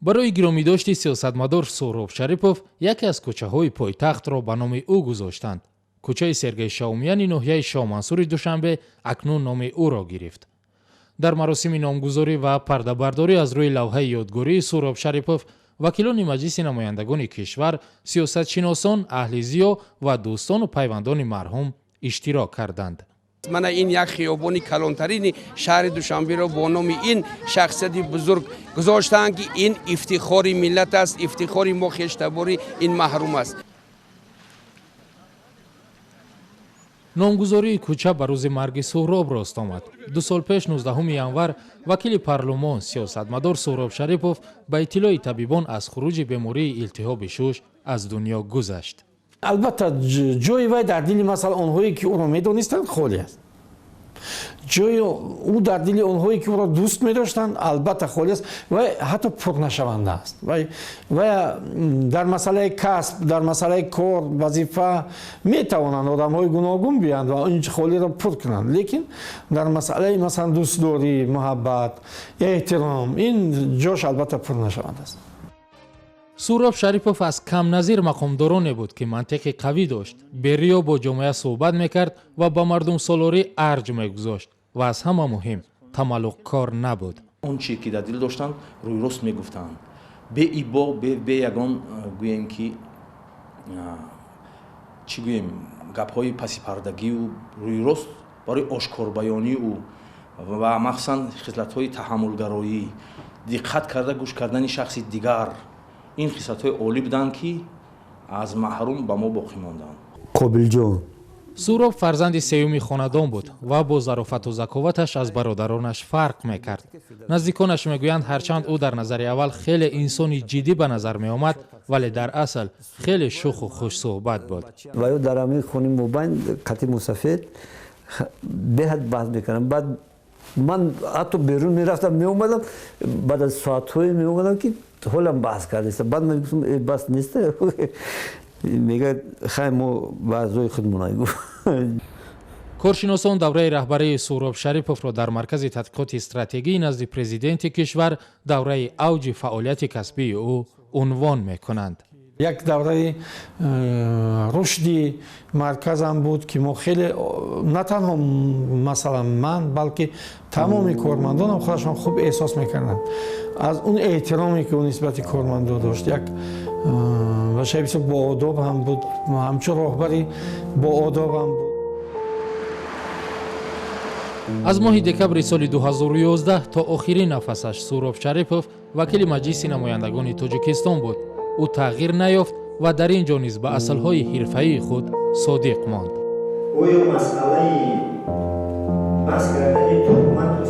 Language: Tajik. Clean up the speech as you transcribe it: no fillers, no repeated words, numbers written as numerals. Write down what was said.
Барои гиромидошти сиёсатмадор Суҳроб Шарипов яке аз кӯчаҳои пойтахтро ба номи ӯ гузоштанд. Кӯчаи Сергей Шаумяни ноҳияи Шоҳмансури Душанбе акнун номи ӯро гирифт. Дар маросими номгузорӣ ва пардабардорӣ аз рӯи лавҳаи ёдгории Суҳроб Шарипов вакилони Маҷлиси намояндагони кишвар, сиёсатшиносон, аҳли зиё ва дӯстону пайвандони марҳум иштирок карданд. Мана ин як хиёбони калонтарини шаҳри Душанберо бо номи ин шахсияти бузург гузоштаанд, ки ин ифтихори миллат аст, ифтихори мо хештабори ин маҳрум аст. Номгузории кӯча ба рӯзи марги Суҳроб рост омад. 2 сол пеш, 19 январ, вакили парлумон, сиёсатмадор Суҳроб Шарипов ба иттилои табибон аз хуруҷи бемории илтиҳоби шуш аз дунё гузашт. Албатта, ҷои вай дар дили, масалан, онҳое ки ӯро медонистанд, холӣ аст. Ҷои ӯ дар дили онҳое ки ӯро дӯст медоштанд, албатта, холӣ аст ва ҳатто пурнашаванда аст. Вай дар масъалаи касб, дар масъалаи кор, вазифа метавонанд одамҳои гуногун биёянд ва ин холиро пур кунанд, лекин дар масъалаи, масалан, дӯстдорӣ, муҳаббат, эҳтиром ин ҷош албатта пурнашаванда аст. Суҳроб Шарипов аз камназир мақомдороне буд, ки мантиқи қавӣ дошт, бериё бо ҷомеа суҳбат мекард ва ба мардумсолорӣ арҷ мегузошт ва аз ҳама муҳим тамаллуқкор набуд. Он чие ки дар дил доштанд, рӯйрост мегуфтанд, беибо, бе ягон, гӯем ки чӣ гӯем, гапҳои пасипардагию рӯйрост барои ошкорбаёнии ӯ ва махсусан хислатҳои таҳаммулгароӣ, диққат карда гӯш кардани шахси дигар, ин хислатҳои олӣ буданд, ки аз маҳрум ба мо боқӣ монданд. Қобилҷон. Суҳроб фарзанди сеюми хонадон буд ва бо зарофату заковаташ аз бародаронаш фарқ мекард. Наздиконаш мегӯянд, ҳарчанд ӯ дар назари аввал хеле инсони ҷиддӣ ба назар меомад, вале дар асл хеле шуху хушсуҳбат буд. Ва ё дар ҳамин хони мобайн қати мусафед беҳад баҳс мекардам. Баъд ман ҳатто берун мерафтам, меомадам, баъд аз соатҳое меомадам, ки ҳолам баҳс кардаиста. Баъд ман гуфтам: «Бас неста?» Мегӯяд: «Хай, мо баъзои худмона». Коршиносон давраи раҳбарии Суҳроб Шариповро дар Маркази тадқиқоти стратегии назди Президенти кишвар давраи авҷи фаъолияти касбии ӯ унвон мекунанд. Як давраи рушди марказам буд, ки мо хеле, на танҳо, масалан, ман, балки тамоми кормандонам худашон хуб эҳсос мекарданд аз он эҳтироме, ки ӯ нисбати кормандо дошт. Як башаи бисёр боодоб ҳам буд, ҳамчун роҳбари боодоб ҳам буд. Аз моҳи декабри соли 2011 то охирин нафасаш Суҳроб Шарипов вакили Маҷлиси намояндагони Тоҷикистон буд. Ӯ тағйир наёфт ва дар ин ҷо низ ба аслҳои ҳирфаии худ содиқ монд. Оё масъалаи баҳс кардани туҳмату